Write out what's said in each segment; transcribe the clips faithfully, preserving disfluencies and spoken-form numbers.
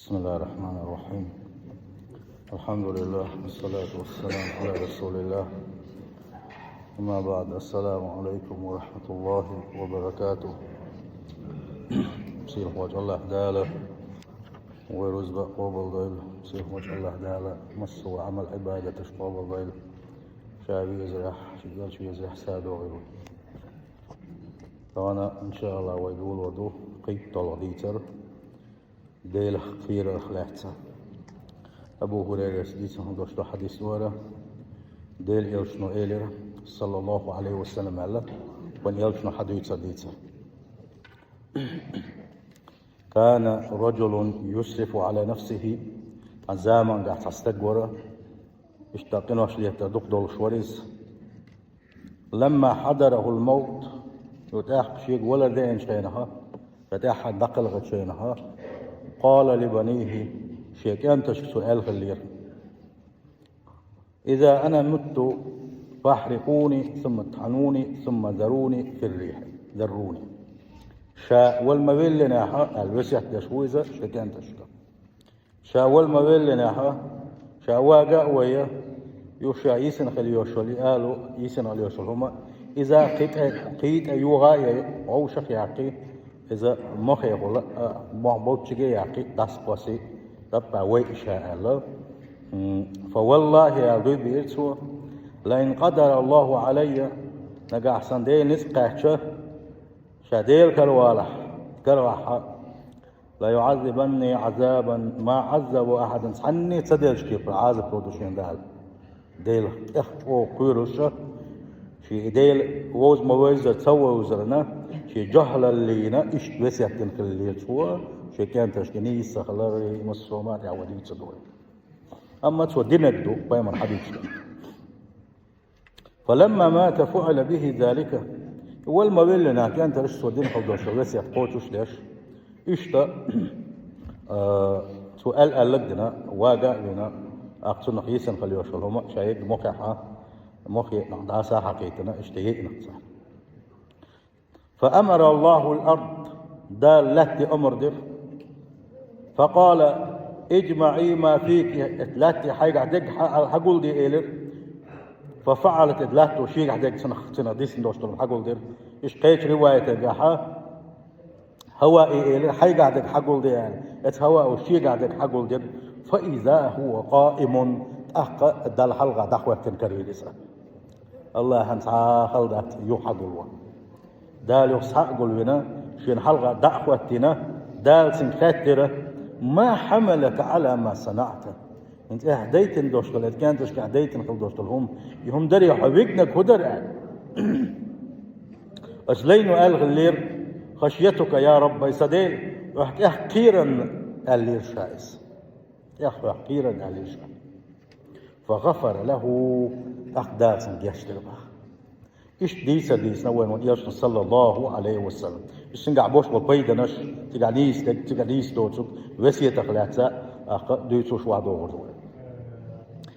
بسم الله الرحمن الرحيم. الحمد لله والصلاة والسلام على رسول الله. أما بعد، السلام عليكم ورحمة الله وبركاته. Сийлахь волчу АллахӀ Дала вай рузба къобалдойла. Сийлахь волчу АллахӀ Дала массо а Ӏамал, Ӏибадаташ къобалдойла. Ша везарехь, ши элча везарехь садогӀийла. Тахана, иншааллахӀ, вай дӀалур ду кхийтталгӀа дийцар. Делах кхерарх лаьцна. Абу ХӀурайрас дийцина долуш долу хьадис ду хӀара. Делан элчано элира, саллаллаху Ӏалайхи ва саллам, аьлла, вайн элчано хьадуьйцур дийцар. كان رجل يسرف على نفسه. Цхьана заманахь цхьа стаг вара, иштта къинош летар дукха долуш вара иза. لما حضره الموت, цо тӀаккха шега валар деанчу хенахь, ша тӀаьххьара дӀакхелхачу хенахь, قال لبنيه, шен кӀенташка цо аьлла хиллера: إذا أنا مت فاحرقوني ثم اطحنوني ثم ذروني في الريح، ذروني. Ша вала ма веллинехь, аьлла, весет деш ву иза шен кӀенташка. Ша вала ма веллинехь, ша вага а вайя, юха ша йисина хила йолуш йолу и алу, йисина хила йолуш йолу хӀума, иза кхин тӀе, кхин тӀе йогӀа а яй, вовшах а яккхий, иза мохехула, а, мох болччиге а яккхий, дӀасакхоссий, тӀаккха вай и ша аьлла. М, فوالله, аьлла, дуй бийра цо, لئن قدر الله علي, нагахь сан Дела ницкъ кхаьчча, ша Дела каравалахь, каравахь, ليعذبني عذابا ما عذب أحدا, цхьанне ца деллачу кепара Ӏазап лур ду шена Дала. Дела тӀех чӀогӀа кхоьруш, шен и Дела вовза ма вевзара ца вевзарна, шен жохӀалаллина иштта весет дина хиллера цо, шен кӀенташка нийса ца хилар, массо а ма тӀехь вай дийцар ду вай. Амма цо динарг ду, пайхамар хьадийцина. فلما مات فعل به ذلك. Вала ма веллинехь, кӀентарш цо дина хила долуш весет кхочуш а деш, иштта, а, цо аьл-, аьлларг а дина, вага а вина, тӀаккха цунах йисина хила йолуш йолу хӀума, ша егга мохехь, мохе а дӀаса а хьакхийтина, иштта йиънарг цара. فأمر الله الأرض, Дала лаьтта омра дира. فقال: اجمعي ما فيك, лаьтта хьайгахь дерг хьа-, хьагулде, элира. ففعلت, и лаьтто шегахь дерг цунах, цунах дисина долуш долу хьагулдира. Иштта кхечу риваятехь, хӀаваи элира, хьайгахь дерг хьагулде аьлла. Эцу хӀавао шегахь дерг хьагулдира. فإذا هو قائم, тӀаккха Далла хьалха дӀахӀоьттина карийра иза. АллахӀан цхьа а хала дац юха хьагулван. Дала юха схьа а гулвина, шена хьалха дӀа а хӀоьттина, Дала цуьнга хаьттира: ما حملك على ما صنعت؟ ХӀинца ахь дайтина долуш долу, эцу кӀенташка ахь дайтина хила долуш долу хӀума, и хӀума даре хьо вигнарг хӀун дара аьлла? Оцу лайно аьлла хиллера: خشيتك يا ربي, сан Дела, хьох тӀех кхеран, аьллера ша иза. ТӀех хьох кхеран, аьллера ша. فغفر له, тӀаккха Дала цуьнга гечдира боху. Иштта дийца а дийцина вайна вайн элчано, саллаллаху Ӏалайхи ва саллам. Иза цуьнгахь болуш болу пайданаш, цигахь нийса дерг, цигахь нийса доцург, весетах лаьцна, тӀаккха дуьйцуш ван догӀур ду вай.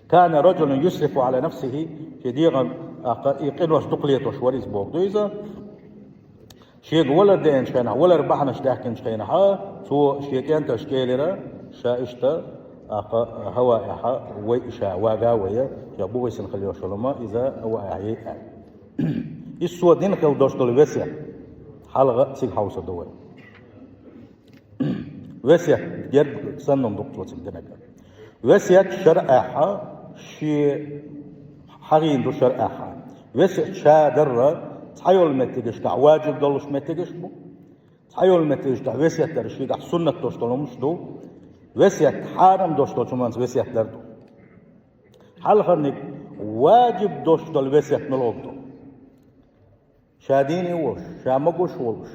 كان رجل يسرف على نفسه, шен дегӀан, тӀаккха и къинош дукха летош вара иза боху ду иза. Шега валар деанчу хенахь, валар бахьанаш даьхкинчу хенахь, цо шен кӀенташка элира, ша иштта, тӀаккха хӀаваэхь вай, ша вага а вайя, ша бугӀисина хила йолуш йолу хӀума иза хӀаваэхь яй аьлла. Иза цо дина хила долуш долу весет, хьалха цига хьовсур ду вай. Весет герга санна ду-кх цо цига динарг. Весет шарӀехь шен хьагӀийна ду шарӀехь. Весет ша дарра цхьайолу меттигашкахь важиб долуш меттигаш бу. Цхьайолу меттигашкахь весет дар шегахь суннат долуш долу хӀумаш ду. Весет хьарам долуш долчу хӀуманца весет дар ду. Хьалхарниг важиб долуш долу весет муьлха ду? Ша дийна а волуш, ша могуш а волуш,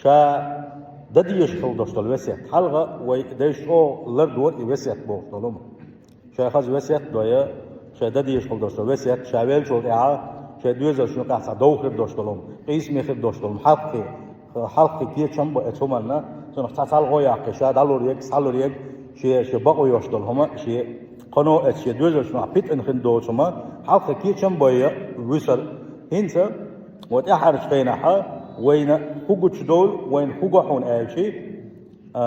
ша дан дезаш хила долуш долу весет. Хьалха вай дайша чӀогӀа лардора и весет бохуш долу хӀума. Шайн хаза весет а дой, шайн дан дезаш хила долуш долу весет, ша веллачул тӀаьхьа шайн доьзалшна юкъахь цхьа дов хир долуш долу хӀума, къийсаме хир долуш долу хӀума, хьалххе, хьалххе кечам бан оцу хӀуманна, цунах цхьа цхьалгӀа яккхий, ша дӀалур ерг, схьалур ерг, шен, шен бакъо йолуш долу хӀума, шен кхано оцу шен доьзалшна юкъахь питана хин доцу хӀума, хьалххе кечам бан вуьсур. ХӀинца, ва тӀаьхьарчу хенахь, вайна хӀун гучудовлу, вайна хӀун го хьуна аьлча, а,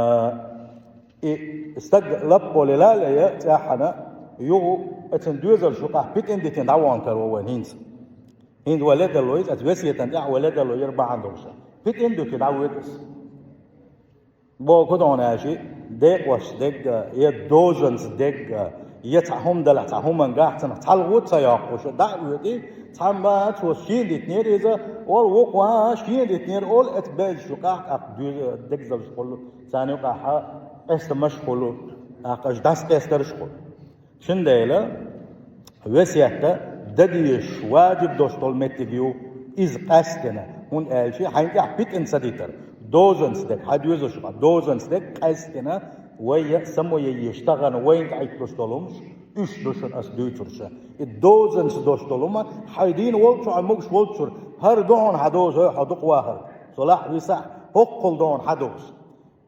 И стаг лаппо лелале я цӀеххьана, югӀу оцун доьзалш юкъахь питӀин дитина дӀавахана каро вайн хӀинца. ХӀинца вай ледарло иза, оцу весетан тӀехь вай ледарло яра бахьана долуш. ПитӀин дуьтина дӀавоьду иза. Боху дона аьлчи, декъош дегга, я дозанца дегга, я цхьа хӀума далахь, цхьа хӀуманга цунах цхьалгӀа ца йоккхуш, дӀа а воьду, цхьамма цо шен дитинера иза, ол вукхо шен дитинера, ол эцу безаш юкъахь тӀаккха доьза-, дегзалш хуьлу, царна юкъахь къестамаш хуьлу, тӀаккха аша дӀасакъестарш хуьлу. Цундела весетта дан дезаш ваджиб долуш долу меттиг ю иза къаьстина, хӀунда аьлча хьайна тӀехь питӀина ца дитар, дозанца дерг, хьан доьзалш юкъахь дозанца дерг къаьстина вай я само яйеш тахана вайна тӀехь хӀитталуш долу хӀумаш, уьш ду шуна ас дуьйцурш. И дозанца долуш долу хӀума хьайн дийна волччохь, хьайн могуш волччуьра, хӀара ду хьуна хьан доза, хьо дукха вахарг, со лахь висахь, хӀоккхул ду хьуна хьан доза.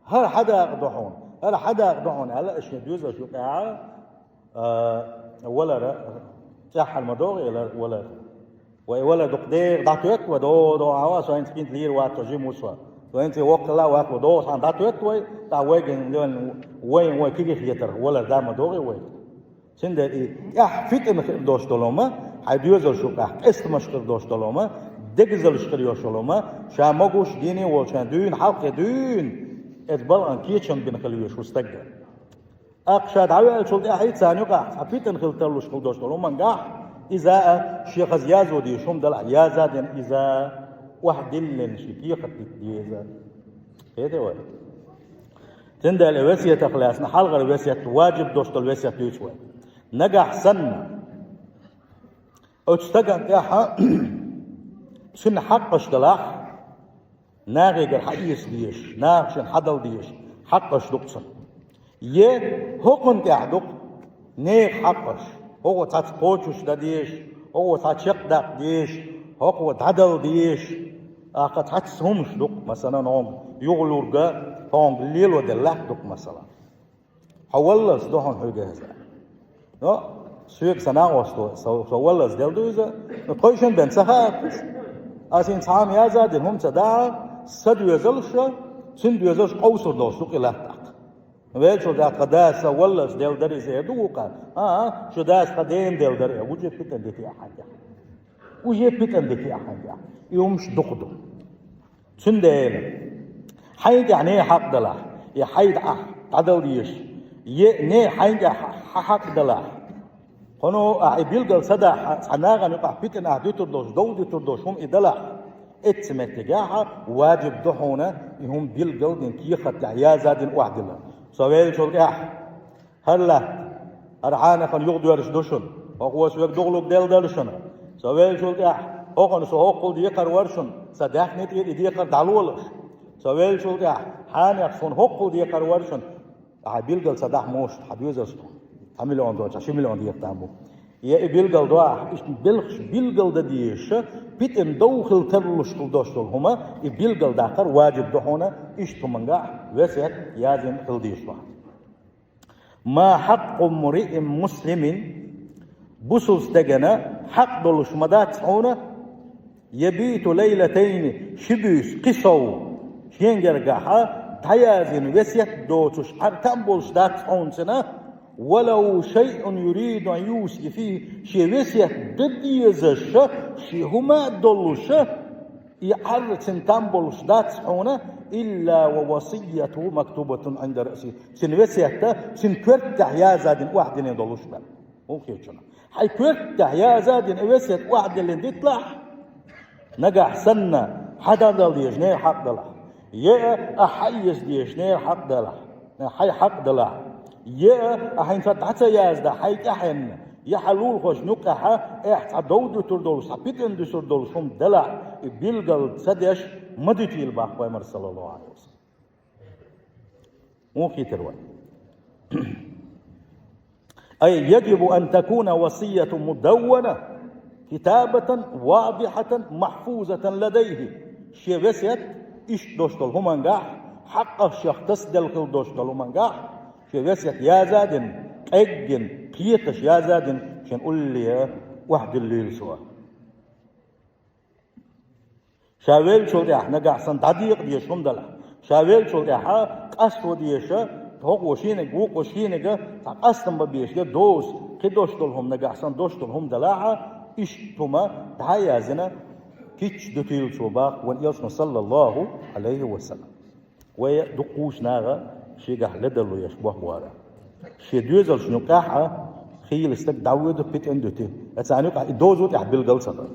ХӀара хьан дакъа ду хьуна, хӀара хьан дакъа ду хьуна аьлла, аша шен доьзалш юкъахь, а, валара, цӀеххьана ма догӀий валар. Вай валар дукха дегӀа дӀатоьтту вай, до, до, хьан со хӀинца кӀинтан лийр вац, со жима ву со. Со хӀинца воккхалла а вац, вай догӀу цхьаьна дӀатоьтту вай, тӀаккха вайган лен вайн вай кегийрхетарх валар да ма догӀий вай. Цундела и тӀехь питӀина хир долуш долу хӀума, хьайн доьзалш юкъахь къестамаш хир долуш долу хӀума, дегзалш хир йолуш долу хӀума, ша могуш дийне волчарна дуьйна хьалххе дуьйна, эцу балгӀан кечам бина хила везаш ву стаг. ТӀаккха ша дӀаваьллачул тӀаьхьа царна юкъахь цхьа питӀина хила тарлуш хила долуш долу хӀумангахь, иза а шен хаза язо дезаш хӀума далахь, яза а дина иза охьадиллина шен кехат дита деза. Кхетий вай? Цундела весетах лаьцна хьалхара весет, ваджиб долуш долу весет дуьйцу вай. Нагахь санна, оцу стагана тӀехь цуьнан хьакъаш далахь, нахегара хьаэца дезаш, наха шена хьадала дезаш хьакъаш ду-кх цуьнан. Я хӀокхунна тӀехь ду-кх нехан хьакъаш, хӀокхо цхьацца кхочуш дан дезаш, хӀокхо цхьа чекхдаккха дезаш, хӀокхо дӀадала дезаш, тӀаккха цхьацца хӀуманаш ду-кх, масалан, хьуна юхалург, хьуна лело делла латта ду-кх, масалан. Хьо валлалц ду хьуна хьоьга хеза. Но, соьга сан накъост ву, со, со валлалц делла ду иза, но тхойшинна бен ца хаьа иза. Ас хӀинца цхьа хӀума яза а дина, хӀума ца дахьа, сан доьзалш, цуьнан доьзалш къовсур долуш ду-кх и латта тӀаккха. Веллачул тӀаьхьа тхан дас сан валлалц делла дара иза эр ду вукхо. А-а, шун дас тхан дена делла дара эр, уже питӀана дитина ахьа хьайна тӀехь. Уже питӀана дитина ахьа хьайна тӀехь. И хӀумаш дукха ду. Цундела хьайна тӀехь нехан хьакъ далахь, я хьайн дӀа-, дӀадала дезаш, я нехан хьайна тӀехь хьан хьакъ далахь. Кхуьнан ахь и билгал ца дахь, цхьа нахана юкъахь питӀина ахь дуьтур долуш, дов дуьтур долуш хӀума и далахь, эццу меттигехь ваджиб ду хьуна и хӀума билгал дина, кехат тӀехь яза а дина охьадилла. Со веллачул тӀаьхьа хӀара латта, хӀара хьанахана юхадоьрзуш ду шуна, хӀокхо соьга духалург делла дара шуна. Со веллачул тӀаьхьа хӀокхунна со хӀоккхул декхар вара шуна, сан даьхни тӀера и декхар дӀалолаш. Со веллачул тӀаьхьа хьанех суна хӀоккхул декхар вара шуна. Ахьа билгал ца дахь, муш хьан доьзалш ду, цхьа миллион долчохь ши миллион декхар дан бу. Я и билгал до ахь, иштта белхаш билгал дан дезаш, питӀина дов хила тарлуш хила долуш долу хӀума, и билгал даккхар ваджиб ду хьуна, иштта хӀумангахь весет язйина хила дезаш ду ахь. Ма хьакъу мриин муслимин, бусалба стегана хьакъ долуш ма дац хьуна, ябиту лайлатайни, ши буьйса, кхин сов, шен гергахьа дӀаязйина весет доцуш Ӏар там болуш дац хьуна цуьнан, валав шайъун юриду ан юсия фийхи, шен весет дан дезаш шен хӀума а долуша, и Ӏар цуьнан там болуш дац хьуна, илла ва васиятуху мактубатун Ӏинда раъсихи. Цуьнан весет а цуьнан коьртехь яза а дина охьадиллина долуш бен. ХӀун хеташ ю? Хьайн коьртехь яза а дина и весет охьадиллина диталахь, нагахь санна хьан дӀадала дезаш нехан хьакъ далахь, я ахь хьаэца дезаш нехан хьакъ далахь, хьайн хьакъ далахь, я ахь хӀинца дӀа ца язда хьайн тӀаьхьенна, я хьан лулахошна юккъехьа, ахь цхьа дов дуьтур долуш, цхьа питӀина дуьсур долуш хӀума далахь, и билгал ца деш ма дуьтийла боху пайхамара, саллаллаху Ӏалайхи ва саллам. ХӀун хийтира вай? Ай, яджибу ан такуна васияту мудаввана, китабатан вадихьатан махьфузатан ладайхи. Шен весет иштта долуш долу хӀумангахь, хьакъах шех тасаделла хила долуш долу хӀумангахь, шен весет яза а дина, къеггина, кхеташ яза а дина, шен улле охьадиллийла цо. Ша веллачул тӀаьхьа нагахь санна дӀадекъа дезаш хӀума далахь, ша веллачул тӀаьхьа къасто дезаш, ХӀокхо шийниг, вукхо шийниг цхьа къастам бан безаш де доза, кхы дош дола хӀума нагахь санна дош дола хӀума далахьа, иштта хӀума дӀа а яздина, кийча дутийла цо боху вайн Элчано, саллаллаху Ӏалайхи ва саллам. Вай дуккхача наха шегахь ледарло еш боху бара. Шен доьзалшна юкъехь а хийла стаг дӀавоьду, питӀина дути. Царна юкъахь и доза тӀехь билгал ца хилар.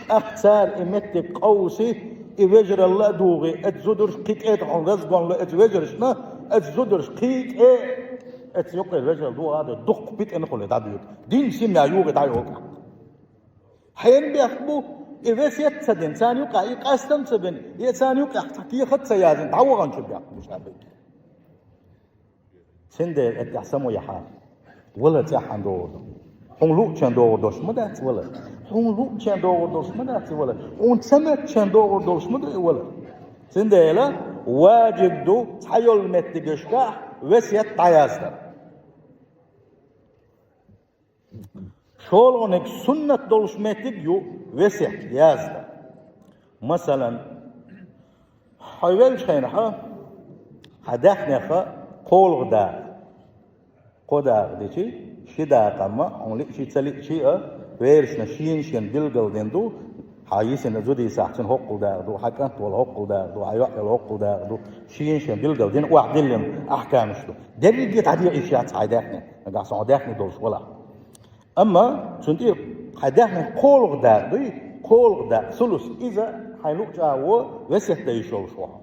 ТӀаккха цара и меттиг къовси, и вежаралла а дугӀи, оцу зударша кхин тӀе тӀехь разгон ло оцу вежаршна, оцу зударша кхин тӀе, оцу юкъера вежаралла дугӀа а ду, дуккха питӀина хуьлу дӀадоьду. Дин сима югӀи дӀайолу тӀаккха. Хьенан бехк бу, и весет а ца дина, царна юкъахь и къастам а ца бина, я царна юкъехь цхьа кехат а ца яздина, дӀаваханчун бехк бу ша бегий. Цундела тӀехь само яхьа, вала цӀеххьана догӀур ду. Хьуна луучун догӀур долуш ма дац вала. Хьуна луучун догӀур долуш ма дац и вала. Хьуна ца моьттучун догӀур долуш ма ду и вала. Цундела ваджиб ду цхьайолу меттигашкахь весет дӀаяздар. ШолгӀаниг суннат долуш меттиг ю весет яздан. Масалан, хьо веллачу хенахь хьан даьхнех кхоалгӀа дакъа, кхо дакъа дичи, ши дакъа ма хьуна лиъчи ца лиъчи а, вершна шена-шена билгал дина ду, хьан йисина зуда йисахь цуьнан хӀоккхул дакъа ду, хьан кӀант волу хӀоккхул дакъа ду, хьан йоӀ йолу хӀоккхул дакъа ду, шена-шена билгал дина, охьадиллина ахкамаш ду. Дерриге дӀадийгӀа йиш яц хьайн даьхни, нагахь санна хьо даьхни долуш валахь. Амма цунна тӀера хьайн даьхни кхоалгӀа дакъа дуй, кхоалгӀа дакъа, сулус, иза хьайн луъу чӀагӀо весет дан йиш йолуш ву хьо.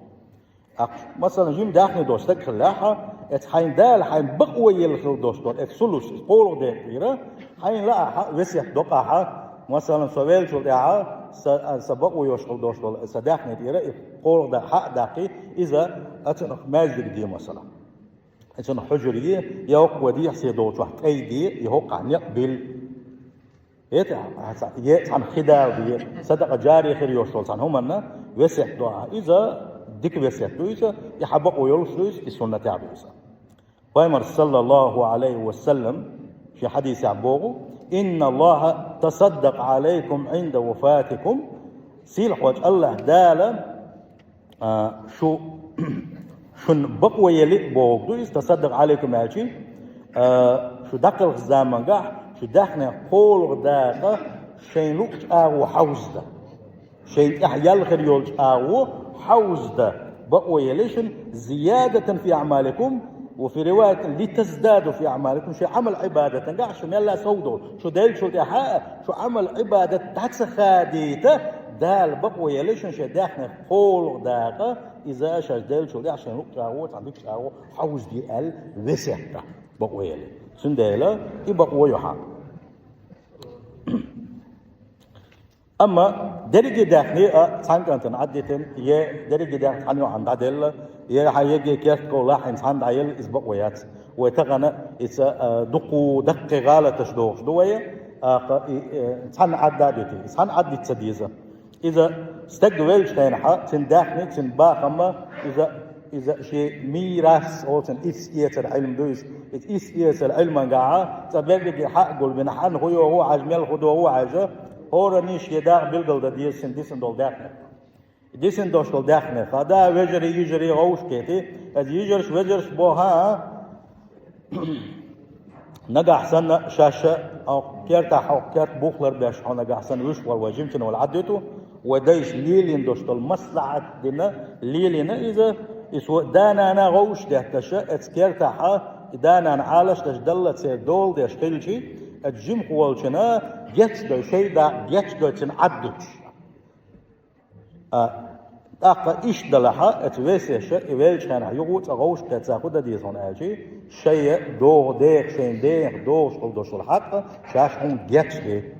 ТӀаккха, масалан, жима даьхни долуш стаг хиллехь, эцу хьайн Дала хьайн бакъо елла хила долуш долу эцу сулус, иза кхоалгӀа дакъа тӀера, хьайна лаахь весет до-кх ахь, масалан, со веллачул тӀаьхьа сан, сан бакъо йолуш хила долуш долу сан даьхни тӀера и кхоалгӀа дакъа хьа а даккхий, иза оцунах маьждиг де, масалан. Цунах хьужар е, я хӀокхо дехьа-сехьа долчохь тӀай де, я хӀокхахь некъ билла. ХӀета, е цхьана хи дала де, садакъа жари хир йолуш долу цхьана хӀуманна весет до ахь. Иза дика весет ду иза, и хьан бакъо йолуш ду иза, и суннатехь ду иза. Пайхамар, саллаллаху Ӏалайхи ва саллам, шен хьадисехь боху: «Инна Аллаха тасаддакъа Ӏалайкум Ӏинда вафатикум». Сийлахьчу Аллаха Дала а, шу, шуна бакъо елли а бохург ду иза, тасаддакъа Ӏалайкум аьлчи, а, шу дӀакхалхачу замангахь шу даьхнех кхоалгӀа дакъа шайна луъу чӀагӀо хьовзда. Шайна тӀехь ял хир йолу чӀагӀо хьовзда бакъо елли шуна, зиядатан фи аъмаликум, ва фи риваятин литаздаду фи аъмаликум, шайн Ӏамал-Ӏибадатангахь шу мелла а сов долу, шу деллачул тӀаьхьа а шу Ӏамал-Ӏибадат дӀа ца хадийта, Дала бакъо елли шуна шайн даьхнех кхоалгӀа дакъа, иза шаьш деллачул тӀаьхьа шайн луъу чӀагӀо, цхьана дика чӀагӀо хьовзаде аьлла весет дан бакъо елли. Цундела и бакъо ю хьан. Амма дерриге даьхни а цхьана кӀантана Ӏаддитина, е дерриге даьхни цхьана йоӀана дӀаделла, е хьан ЕГЭ кертков лахьийна цхьана дӀаелла, иза бакъо яц. Вай тахана иза, а, дуккха даккхий гӀалаташ дохуш ду вай, а, кха-, и, э, цхьана Ӏадда а дити, цхьана Ӏаддита ца деза. Иза стаг веллачу хенахьа, цуьнан даьхни, цуьнан бахам а, иза, иза шен мийрас олу цуьнан, ирс эцар Ӏилма ду иза. Иза ирс эцар Ӏилмангахьа, цкъа берриге хьа а гулбина, хьанна хӀун йогӀу хьажа, мел хӀун догӀу хьажа, хӀоранна шен дакъа билгал дан деза цуьнан дисина долу даьхни. Дисина долуш долу даьхни, хада, вежарий, йижарий, гӀовшкхети, иза йижарш, вежарш бохьа, а? Нагахь санна шаьш а, хьо кертахь, хьо керта бухлар беш, хьо нагахь санна вуьш вара вай жимчун вала Ӏадвиту, вай дайша лелийна долуш долу маслахьат дина, лелийна иза, иза вай да-нана гӀовш детташа, эца кертахьа, и да-нана Ӏалаш деш далла церан дола деш хилчи, эца жимах волчина гечдой, шайда гечдой цуьнан Ӏаддуьтуш. А, тӀаккха иштта далахьа, эца весеша, и веллачу хенахь юха а цкъа гӀовшкхетта хӀун дан деза хьуна аьлчи, шайя догӀу деха, шайна деха догӀуш хила долуш долу хьакъ, шаьш хьуна гечде.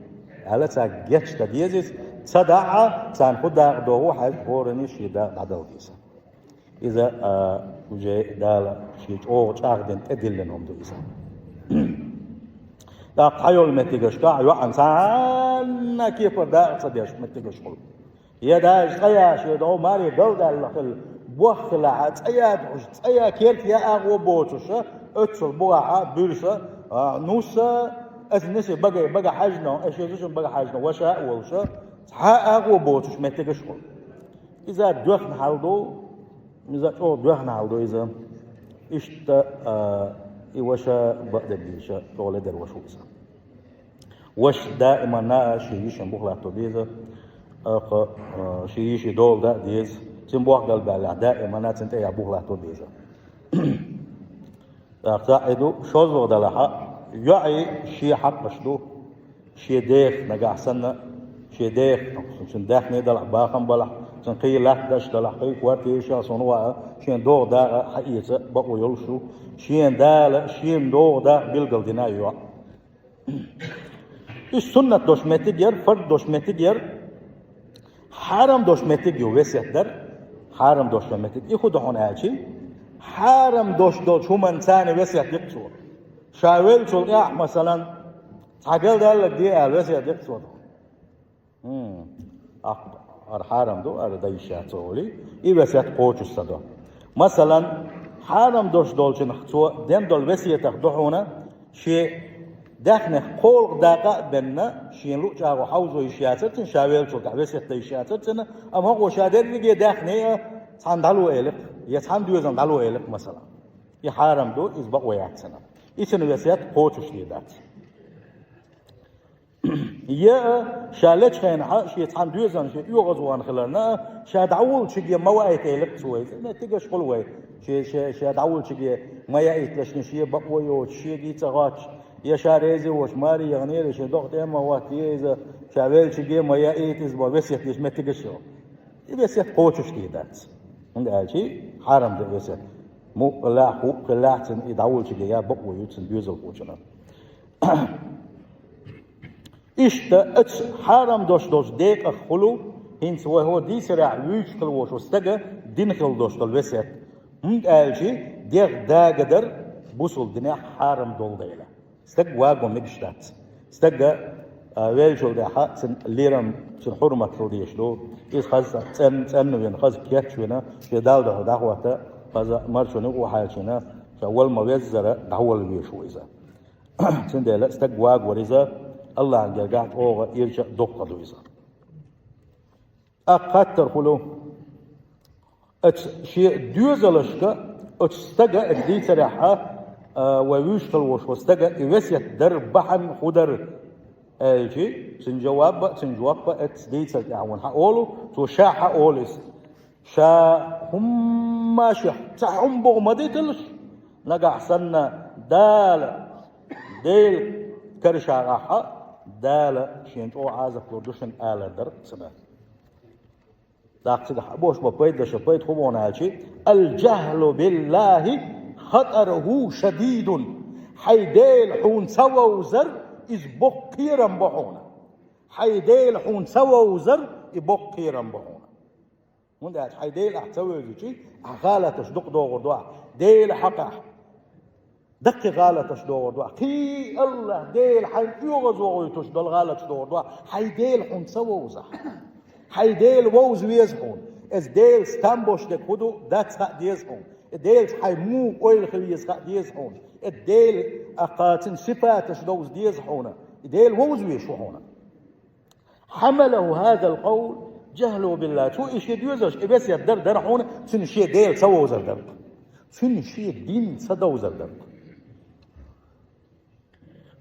Аьлла, цаьрга гечдан деза иза, ца дахьа, царна хӀун дакъа догӀу хьаьжча, хӀоранна шен дакъа дӀадала деза. Иза, а, уже Дала шен чӀогӀа чӀагӀдина тӀедиллина хӀума ду иза. ТӀаккха хьайолу меттигашкахь йоӀана цхьанна кепара дакъа ца деш меттигаш хуьлу. Я даже цкъа я шен догӀу маре галдаьлла хила, боххилахьа, цкъа я духуш, цкъа я керта я агӀо боцуша, оьццул бухахьа, буьрса, а, нуса, аса нисе багай, бага хьаьжна, аса шен зуьшун бага хьаьжна, ваша а волуша, цхьа а агӀо боцуш меттигаш хуьлу. Иза доьхна хьал ду, иза чӀогӀа доьхна хьал ду иза. Иштта, а, и ваша бакъдерг дийша, чӀогӀа ледара ваша ву иза. Ваша даиманна а шен йишин бух латто беза, а, кхы, а, шен йиши дола да а деза, цун бохкал баьллехь, даиманна а цун тӀе а бух латто беза. ТӀаккха цхьаъ и ду, шозлагӀа далахь а, йоӀий шен хьакъаш ду, шен дех нагахь санна, шен дех, цун даьхни далахь, бахам балахь, цун кхий латта даш далахь, кхий корта ешал сона ваа, шен догӀа дагӀа хьаэца бакъо йолуш ву, шен Дала, шен догӀа дагӀа билгал дина а йоӀ. Уьш суннат долуш меттиг яра, фард долуш меттиг яра, хьарам долуш меттиг ю весет дар, хьарам долуш меттиг. И хӀун ду хьуна аьлчи, хьарам долуш долчу хӀуманна царна весет дикъ цо. Ша веллачул тӀаьхьа, масалан, цхьа галдаьлларг де аьлла весет дикъ цо. ХӀара хьарам ду, ара дан йиш яц олий, и весет кхочуш ца до. Масалан, хьарам долуш долчунах цо ден долу весетах ду хьуна, шен даьхнех кхоалгӀа дакъа а бенна, шен луъу чӀагӀо хьовзо йиш яцара цуьнан, ша веллачул тӀаьхьа весет дан йиш яцара цуьнан, амма хӀокхо ша дерриге даьхне а цхьаьна дӀало элира, я цхьаьна доьзална дӀало элира, масалан. И хьарам ду, иза бакъо яц цуьнан. И цуьнан весет кхочушде дац. Я а ша лечу хенахь а, шен цхьана доьзална, шен оьгӀазвахана хиларна а, ша дӀавуллучуьнга ма ваийта элира цо иза. Меттигаш хуьлу вай. Шен, шен, ша дӀавуллучуьнга ма яийталаш, шен бакъо йоцуш, шега ца хоттуш, я ша реза воцуш, маре яханера, шен докъа тӀе а ма хӀоттае иза, ша веллачуьнга ма яийта иза боху весет деш меттигаш йо. И весет кхочушде дац. ХӀунда аьлча хьарам ду весет. Мукъ лахь, хӀуъ хилла лахь цуьнан, и дӀавуллучуьнга я бакъо ю цуьнан доьзалхочунна. Иштта оцу хьарам долуш долчу декъах хуьлу хӀинца вай хӀокху дийцарехь вуьйцуш хила волуш волу стага дина хила долуш долу весет. ХӀунда аьлча дегӀ дагадар бусалба динехь хьарам долу дела. Стаг ваго мегаш дац. Стага, а, веллачул тӀаьхьа цуьнан лерам, цуьнан хьурмат хила дезаш ду. Иза хаза цӀен-, цӀенна вина, хаза кечвина, шен Далла дуьхьа дӀахӀотта, хаза маршонна юкъа хьаьлчина, ша вала ма-веззара дӀавала везаш ву иза. Цундела стаг вагор иза Аллахьан гергахь чӀогӀа ирча а, доккха а ду иза. ТӀаккха хаттар хуьлу: оцу шен доьзалшка, оцу стага, оцу дийцарехь а, а, вай вуьйцуш хила волуш волу стага и весет дар бахьана хӀун дара? Аьлча, цуьнан жаваб а, цуьнан жоп а оцу дийцар тӀехь вайна хьаолу, цо ша хьаолу иза. Ша хӀумма а шех цхьа хӀума боху ма диталаш, нагахь санна Дала, Делан кара ша гӀахь а, Дала шена чӀогӀа Ӏазап лур ду шуна алар дара цуьнан. ТӀаккха цигахь а бош бо пайда, ша пайда хӀун боху аьлча: «Аль-жахлу биллахи хатаруху шадидун». Хьайн Дела хьуна ца вовзар, иза боккха кхерам бо хьуна. Хьайн Дела хьуна ца вовзар, и боккха кхерам бо хьуна. ХӀунда аьлча хьайн Дела ахь ца вевзичи, ахь гӀалаташ дукха догӀур ду ахь Делан хьакъехь. Даккхий гӀалаташ догӀур ду ахь. Кхин Аллах Дела хьайна оьгӀазвахийтуш долу гӀалаташ догӀур ду ахь, хьайн Дела хьуна ца вовзахь. Хьайн Дела вовза веза хьуна. Иза Делаца там бош дерг хӀун ду, дац хаа деза хьуна. И Делаца хьайн муха ойла хила еза хаа деза хьуна. И Дела, а, кхацин сипаташ довза деза хьуна. И Дела вовза везаш ву хьуна. «Хьамалаху хазал къавл жахлу биллах». Цо и шен доьзалш и весет дар дара хьуна, цуьнан шен Дела ца вовзар дара. Цуьнан шен дин ца довзар дара.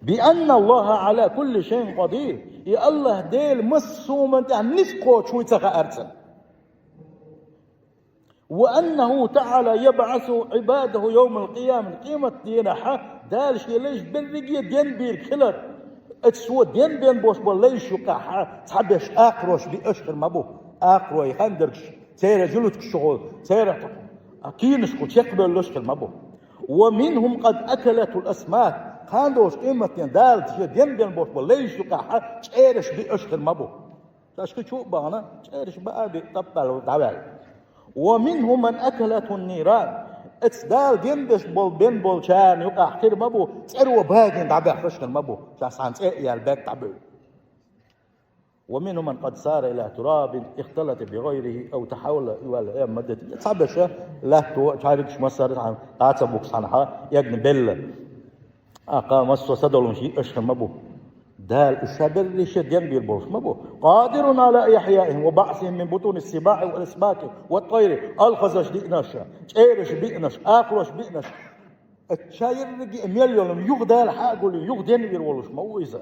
«Би анна Аллаха Ӏала кулли шайин къадир». И Аллах Дела массо а хӀуманна тӀехь ницкъ кхочуш вуй ца хаьара цунна. «Ва аннаху таӀала ябӀасу Ӏибадаху йовмал къияма». Къематан дийнахь Дала шен лайш берриге а денбийриг хилар. Оцу цо денбен болуш болу лайш юкъахь цхьаберш акхарош биъаш хир ма бу. Акхарой хан дергаш, церан жуьлучкаш чухула, церан кийнашкахула чекхбевллаш хир ма бу. «Ва минхум къад акалатул асмак». Кхана долуш къематден Дала шен денбен болуш болу лайш юкъахь чӀераш биъаш хир ма бу. Ша ши чу а бахана, чӀераш баа а биъна, тӀаппал дӀаваьлла. «Ва минхум ман акалатхун ниран». Оцу Дала денбеш болу, бен болчарна юкъахь хир ма бу, цӀеро багийна дӀабаьхкаш хир ма бу, ша цхьана цӀе а яьлла баьрг дӀабевлла. «Ва минхум ман къад сара ила турабин ихталата би гӀайрихи ав тахьаввала», и ваьлла, э, ма дета. Цхьаберш лаьтто, чхьаригаш массара а цхьана, дӀа ца буккхуш цхьанхьа, эгна белла. Акха массо а садолуш йиъаш хир ма бу. Дала уьш ша берриш а денвийр болуш ма бу. قادر على إحيائهم وبعثهم من بطون السباع والأسماك والطير, алхазаш диънаш, чӀераш биънаш, акхалош биънаш. Эц ша ерриге а мел йолу юха Дала хьа а гулйина, юха денвийр волуш ма ву иза.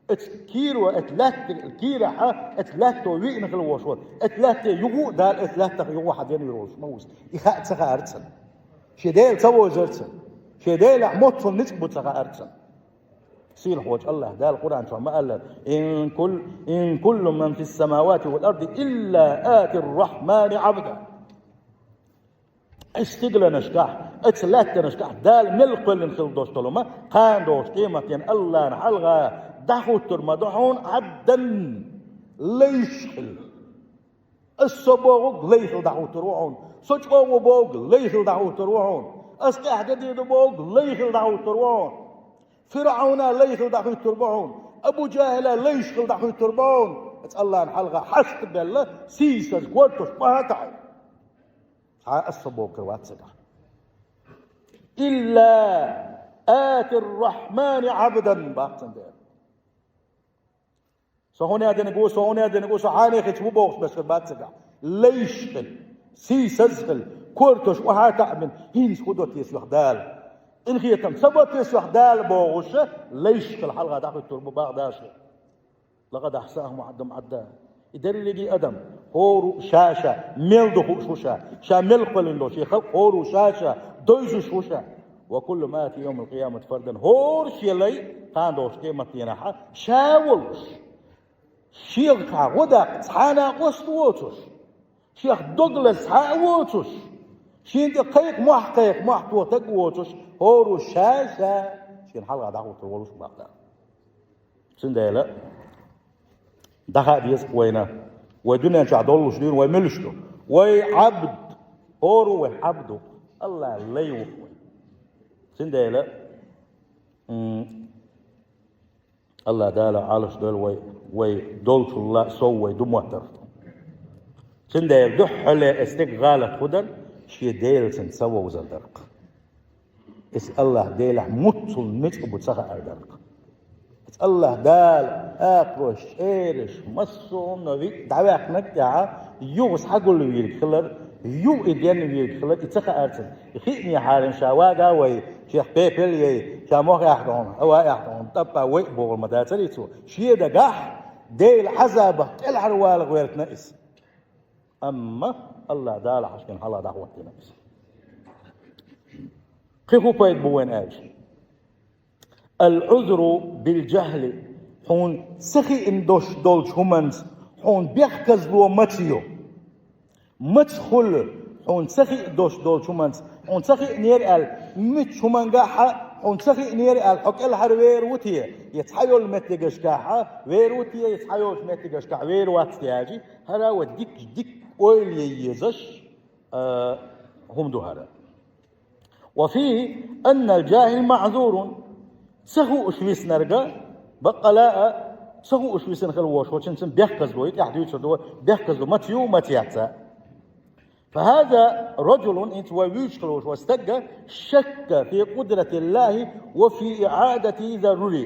Эц кийро, эц лаьтта, кийрахьа, эц лаьтто виъна хила волуш вара. Эц лаьтте юха а Дала эц лаьттах юха хьа денвийр волуш ма ву иза. И хаа ца хаьара цунна. Шен Дела ца вовзара цунна. Шен Делахь моццул ницкъ бу ца хаьара цунна. Сийлахьчу Аллахь Дала Къуръан чохь ма аьллара: إن كل إن كل من في السماوات والأرض إلا آتي الرحمن عبدا. Эц стигланашкахь, эц лаьттанашкахь Дала мел кхоьллина хила долуш долу ма, кхана долуш къематдийнахь Аллахьна хьалха дӀахӀуттур ма ду хьуна عبدا, лайш хила. Ас со бохург лай хила дӀахӀуттур ву хьуна. Со чӀогӀа ву бохург лай хила дӀахӀуттур ву хьуна. Ас къаьхьа де дийр ду бохург лай хила дӀахӀуттур ву хьуна. ФирӀавна лай хила дӀахӀуьттур бу хьуна. Абу ЖахӀила лайш хила дӀахӀуьттур бу хьуна. Аса Аллахьна хьалха хьаста белла, сийсаз кортош бахьа таьӀа. Цхьа а ас со бохург вац цигахь. إلا آتي الرحمن عبدا, боху цундела. Со хьуна яздинарг ву, со хьуна яздинарг ву, со хьанехица ву бохуш берш хир бац цигахь. Лайш хила, сийсаз хила, кортош охьа а таьӀбина, хӀинца хӀун до те соьх Дала? Къинхетам ца бо те соьх Дала бохуша, лайш хила хьалха дӀахӀуьттур бу боху Дала шен. لقد أحصاهم وعدهم عدا. И дерриге адам, хӀора ша-ша мел ду хууш ву ша, ша мел кхоьллина долу шен халкъ хӀора ша-ша дойзуш ву ша. وكلهم آتيه يوم القيامة فردا. ХӀора шен лай кхана долуш къематдийнахьа ша волуш. Шех цхьа гӀо даккха цхьа а накъост воцуш, шех дог лаза цхьа а воцуш, шена тӀе кхайкха мохь, кхайкха мохь тоха стаг а воцуш, хӀора ша-ша шена хьалха дӀахӀуттур волуш бакъда. Цундела дӀахаа деза вайна, вай дуьнен чохь доллуш дуьйна вай муьлш ду. Вай Ӏабд, хӀора ву вай Ӏабд ву, Аллахь лай ву вай. Цундела, м, Аллахь Дала Ӏалаш дойла вай, вай долчул а сов вай ду моттарх. Цундела дуьххьале эцу стеган гӀалат хӀун дара, шен Делаца ца вовзар дара-кх. Иза Аллахь Делахь муьлхха ницкъ бу ца хаар дара-кх. Иза Аллахь Дала акхаройш, чӀераш, массо а хӀума виъ дӀаваьккхинарг а тӀехь, юха схьагулвийриг хилар, юха и денвийриг хилар, и ца хаар цунна. И хиъне хьарина ша вага а вай, шех пепел а яй, ша мох аьхна хьуна, хӀава аьхна хьуна, тӀаппа вай а бохур ма дацара цо. Шен дагахь Делан Ӏазабах кӀелхьарвала гӀоьртина иза. Амма Аллахь Дала хьашкина хьалха дӀахӀоттийна иза. Кхин хӀун пайда бу вайна аьлча? العذر بالجهل, хьуна ца хиъна долуш долчу хӀуманца хьуна бехказло маца ю? Маца хуьлу хьуна ца хиъна долуш долчу хӀуманца? Хьуна ца хиънера аьлла, муьлххачу хӀумангахь а хьуна ца хиънера аьлла, хьо кӀелхьарвер ву те? Я цхьайолу меттигашкахь а вер ву те, я цхьайолчу меттигашкахь вер вац те аьлча, хӀара вай дика-дика ойла ян езаш, а, хӀума ду хӀара. وفيه أن الجاهل معذور. Ца хууш виснарг, баккъала а, ца хууш висина хила волуш волчуьнца бехказло, и тӀехь дуьйцур ду, бехказло маца ю, маца яц а. فهذا رجل, хӀинца вай вуьйцуш хила волуш волу стаг, شك في قدرة الله وفي إعادة ضرره.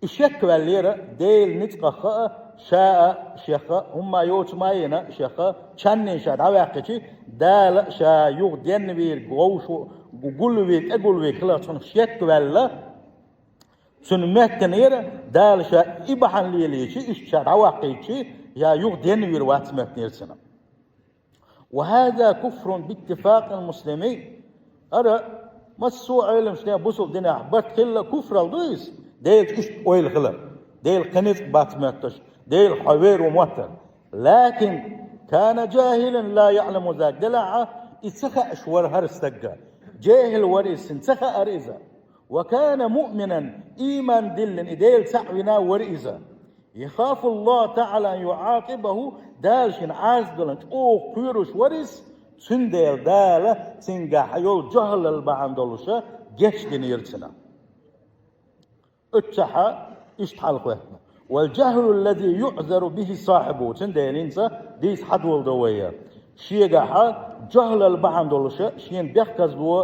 И шек ваьллера Делан ницкъах а, ша а, шех а, хӀумма йоцу ма а йина, шех а, чаннин ша дӀаваьккхичи, Дала ша юха денвийриг вовшу, гу-, гулвийриг, тӀегулвийриг хиларх цунах шек ваьлла, цунна моьттинера, Дала ша и бахьана лелийчи, иштта ша дӀаваккхийчи, ша юха денвийр вац моьттинера цунах. وهذا كفر باتفاق المسلمين. ХӀара массо а Ӏеламчу ден бусул динехь барт хилла куфрал ду иза. Делаца иштта ойла хилар. Дела кхин ницкъ бац моьттуш. Дела хьо вер ву моттар. لكن كان جاهلا لا يعلم ذلك. Делахь а, и ца хааш вара хӀара стагга. Жехил вара иза, цунна ца хаара иза. وكان مؤمنا, ийман диллина, и Дела цхьаъ вина вара иза. يخاف الله تعالى أن يعاقبه, Дала шена Ӏазап далан чӀогӀа кхоьруш вара иза, цундела Дала цуьнгахь йолу жахӀлал бахьана долуша гечдинера цунах. Оццахьа иштта хьалхоьттина. والجهل الذي يعذر به صاحبه, цундела хӀинца дийца хьадоладо вай. Шегахьа жахӀлал бахьана долуша шена бехказло,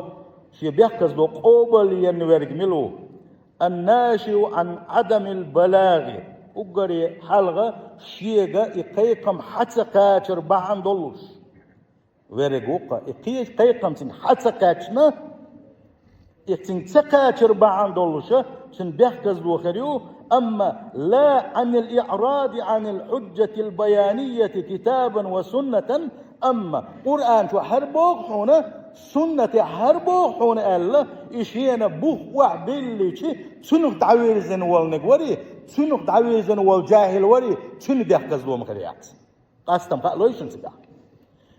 шен бехказло къобалъенна верг мила ву? الناشئ عن عدم البلاغ. Уггаре хьалха шега и кхайкхам хьа ца кхачар бахьана долуш. Верриг ву-кх, и кхечу кхайкхам цуьнга хьа ца кхаьчна, и цуьнга ца кхачар бахьана долуша, цуьнан бехказло хир ю, амма لا عن الإعراض عن الحجة البيانية كتابا وسنة, амма Къуръан чохь хӀара боху хьуна, суннатехь хӀара боху хьуна аьлла, и шена бух охьабилличи, цунах дӀавирзина волниг вари, цунах дӀавирзина волу жахӀил вари, цуьнан бехказло ма хир яц. Къастам хаа лой шуна цигахь?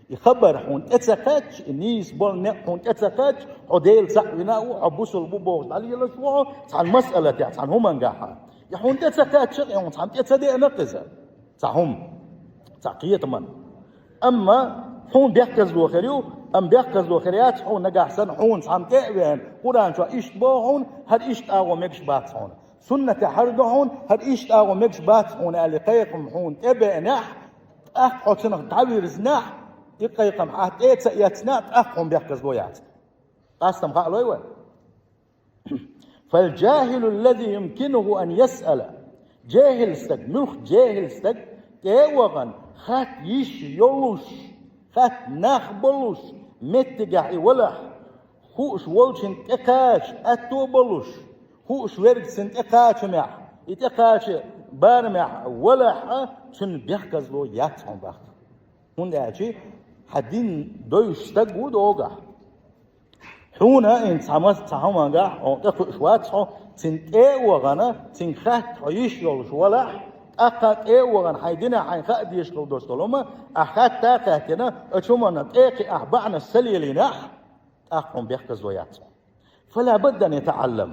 И хабар хьуна тӀе ца кхаьчча, и нийса болу некъ хьуна тӀе ца кхаьчча, хьо Дела цхьаъ вина а ву, хьо бусулба ву бохуш дӀалелаш ву хьо, цхьана масъалатехь, цхьана хӀумангахь. И хьуна тӀе ца кхаьчча, и хьуна цхьана тӀе ца деана иза, цхьа хӀума, цхьа кхетаман. Амма хьуна бехказло хир ю, амма бехказло хир яц хьуна нагахь санна хьуна цхьамма тӀе а веана, Къуръан чохь иштта боху хьуна, хӀара иштта агӀо мегаш бац хьуна. Суннатехь хӀара ду хьуна, хӀара иштта агӀо мегаш бац хьуна аьлла, кхайкхам хьуна тӀе а беанехь, тӀаккха хьо цунах дӀавирзинехь, и кхайкхам хьан тӀе а ца эцнехь, тӀаккха хьуна бехказло яц. Къастам хаа лой вай? فالجاهل الذي يمكنه أن يسأل. ЖехӀил стаг, муьлхха жехӀил стаг, тӀе а вахана, хатта йиш йолуш, хатта нах болуш, меттигехь и валахь, хууш волчун тӀе кхача аьтто болуш, хууш верг цунна тӀе кхачамехь, и тӀе кхача барамехь валахь а, цуьнан бехказло яц хьуна боху. ХӀунда аьлча хьан дин девзаш стаг ву догахь. Хьуна хӀинца цхьа мас-, цхьа хӀумангахь хьо тӀекхуьуш вац хьо, цунна тӀе а вахана, цуьнга хатта хьо йиш йолуш валахь, тӀаккха тӀе а вахана, хьайн динехь хьайна хаа дезаш хила долуш долу хӀума, ахь хатта а хаьттина, оцу хӀуманна тӀе а кхиа ахь бахьанаш ца лелийнехь, тӀаккха хьуна бехказло яц хьуна. فلا بد أن يتعلم.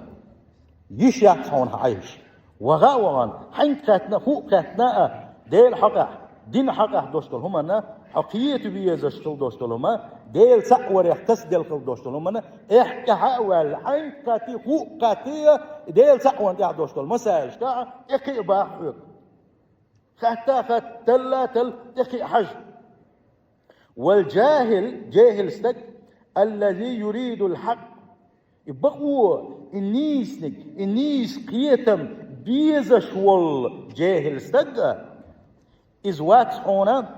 Йиш яц хьуна хьан Ӏайш. Ваха а вахана, хьаьнга кхаьттина, хӀуъа кхаьттина а, Делан хьокъехь, динан хьокъехь долуш долу хӀуманна хьо кхета везаш хила долуш долу хӀума, Дела цхьаъ варех тасаделла хила долуш долу хӀуманна, эхь тӀаьхьа а ваьлла, хьаьнга кхетий, хӀуъа кхетий, Дела цхьаъ ван тӀехь долуш долу масаилашкахь, тӀекхиа баха хьоьга. Хатта а хатта, талла а талла, тӀекхиа хьажа. والجاهل, жехӀил стаг, الذي يريد الحق. И бакъо, и нийсаниг, и нийса кхетам безаш волу жехӀил стаг а, иза вац хьуна,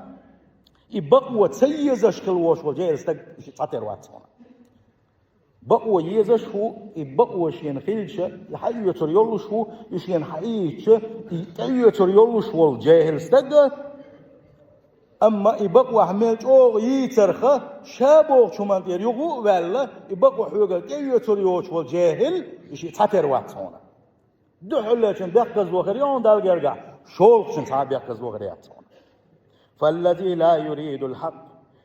и бакъо ца езаш хила волуш волу жехӀил стаг цхьатера вац хьуна. Бакъо езаш ву, и бакъо шена хилча, и хьаоьцур йолуш ву, и шена хьаийцча, и тӀеоьцур йолуш волу жехӀил стаг а, амма и бакъо ахь мел чӀогӀа йийцарха, ша бохучу хӀуманна тӀера юха а ваьлла, и бакъо хьоьгара тӀеоьцур йоцуш волу жехӀил, и шиъ цхьатера вац хьуна. Дуьххьарлечун бехказло хир ю хьуна Далла гергахь, шолгӀачун цхьа а бехказло хир яц хьуна. فالذي لا يريد الحق.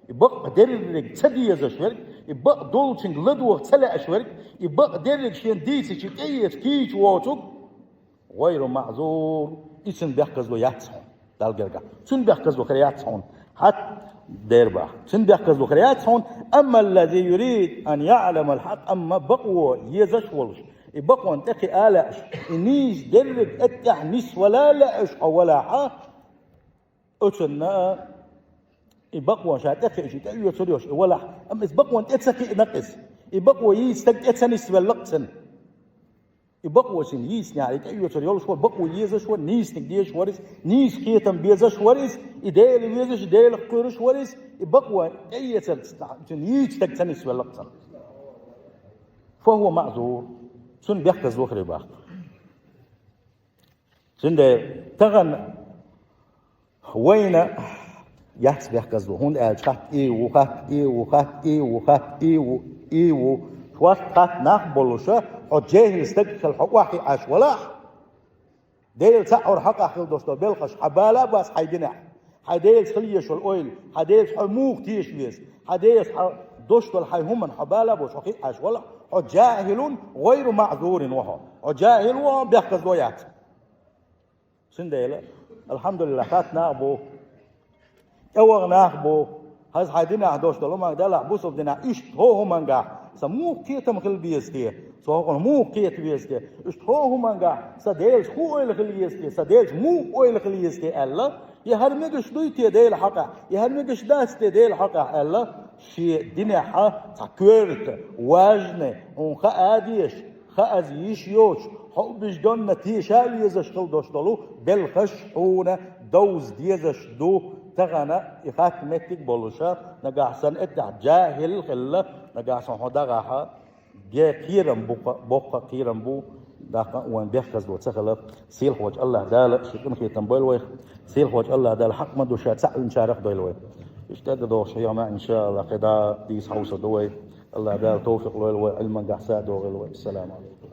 И бакъ дерриг ца дезаш верг, и бакъ долчуьнга ладогӀа ца лаьаш верг, и бакъ дерриг шена дийцича тӀеэца кийча воцург, غير معذور, и цуьнан бехказло яц хьуна Далла гергахь. Цуьнан бехказло хир яц хьуна. Хьат дер бах. Цуьнан бехказло хир яц хьуна. أما الذي يريد أن يعلم الحق, амма бакъо езаш волуш, и бакъонна тӀекхиа лаьаш, и нийса дерриг а тӀехь нисвала лаьаш хьо валахьа, оцунна а и бакъо ша тӀекхиъча, тӀеоьцур йоцуш и валахь, амма иза бакъонна тӀе ца кхиъна-кх иза. И бакъо йийца стаг тӀе ца нисвелла-кх цуьнан. И бакъо цуьнан йийцинехь, и тӀеоьцур йолуш вара, бакъо езаш вара, нийсаниг дезаш вара иза, нийса кхетам безаш вара иза, и Дела везаш, Делах кхоьруш вара иза, и бакъо тӀеэцар цуьнан йийца стаг ца нисвелла-кх цуьнан. فهو معذور. Цуьнан бехказло хир ю бах. Цундела тахана вайна яц бехказло, хӀунда аьлча хатта и ву, хатта и ву, хатта и ву, хатта и ву, и ву. Хьоста хатта нах болуша, хьо жехӀил стаг хила хьо охьахиъна Ӏаш валахь, Дела цхьаъ вар хьокъехь хила долуш долу белхаш хьан бала а бац хьайн динехь. Хьайн Делаца хила езаш йолу ойла, хьан Делаца хьо муха теша веза, хьан Делаца хьан долуш долу хьайн хӀуманна хьан бала а боцуш хьо хиъна Ӏаш валахь, хьо жахӀилун гӀайру маъзурин ву хьо. Хьо жахӀил ву хьо, бехказло яц. Цундела, алхьамдулиллахӀ, хатта нах бу, тӀеваха нах бу, хаза хьайн динехь долуш долу хӀуманга далахь, бусалба динехь, иштта хӀокху хӀумангахь сан муха кхетам хила беза те, со хӀокхунах муха кхета веза те, иштта хӀокху хӀумангахь сан Делаца хӀун ойла хила еза те, сан Делаца муха ойла хила еза те аьлла, я хӀара мегаш дуй те Делан хьокъехь, я хӀара мегаш дац те Делан хьокъехь аьлла, шен динехьа цхьа коьрта, важный, хьуна хаа дезаш, хааза йиш йоцуш, Хьо уьш донна теша везаш хила долуш долу белхаш хьуна довза дезаш ду, тахана и хатта меттиг болуша, нагахь санна эттехь жахӀил хилла, нагахь санна хьо дагахьа, де кхерам бу, боккха кхерам бу, даха а вайн бехказло ца хила. Сийлахьчу Аллахь Дала ши къинхетам бойла вайх. Сийлахьчу Аллахь Дала хьакъ ма ду ша цхьаъ винчарах а дойла вай. Иштта а дохуш хьехна, иншааллахь, кхидӀа дийца хьовса ду вай. Аллахь Дала товфикъ лойла вай, Ӏилман гахь са а догӀийла вай. Ассаламу алейкум.